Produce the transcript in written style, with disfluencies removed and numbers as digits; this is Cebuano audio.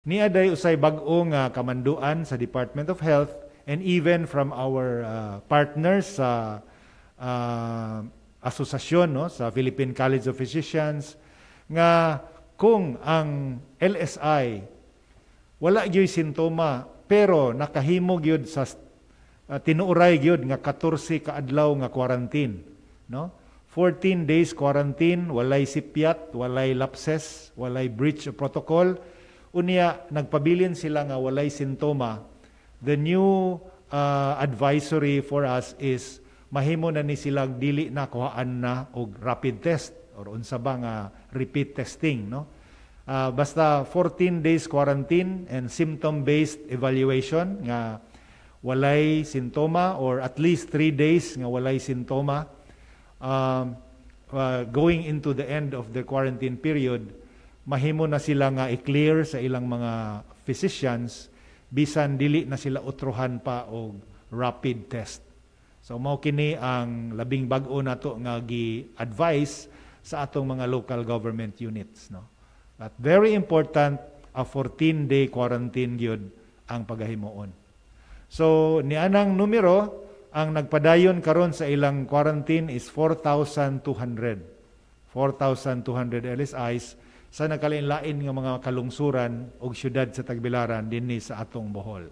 Niaday usay bag-o nga kamanduan sa Department of Health and even from our partners sa asosasyon, no, sa Philippine College of Physicians, nga kung ang LSI wala gyud sintoma pero nakahimo gyud sa tinuoray gyud nga 14 ka adlaw nga quarantine, no, 14 days quarantine, walay sipyat, walay lapses, walay breach of protocol, unya nagpabilin sila nga walay sintoma, the new advisory for us is mahimo na ni silang dili na kuhaan na og rapid test or unsa ba nga repeat testing, no? Basta 14 days quarantine and symptom based evaluation nga walay sintoma or at least 3 days nga walay sintoma going into the end of the quarantine period, mahimo na sila nga i-clear sa ilang mga physicians bisan dili na sila utrohan pa og rapid test. So mao kini ang labing bag-o nato nga gi-advise sa atong mga local government units, no? But very important, a 14-day quarantine gyud ang pagahimuon. So nianang numero, ang nagpadayon karon sa ilang quarantine is 4,200. 4,200 LSIs sa nakalain-lain nga mga kalungsuran ug syudad sa Tagbilaran dinhi sa atong Bohol.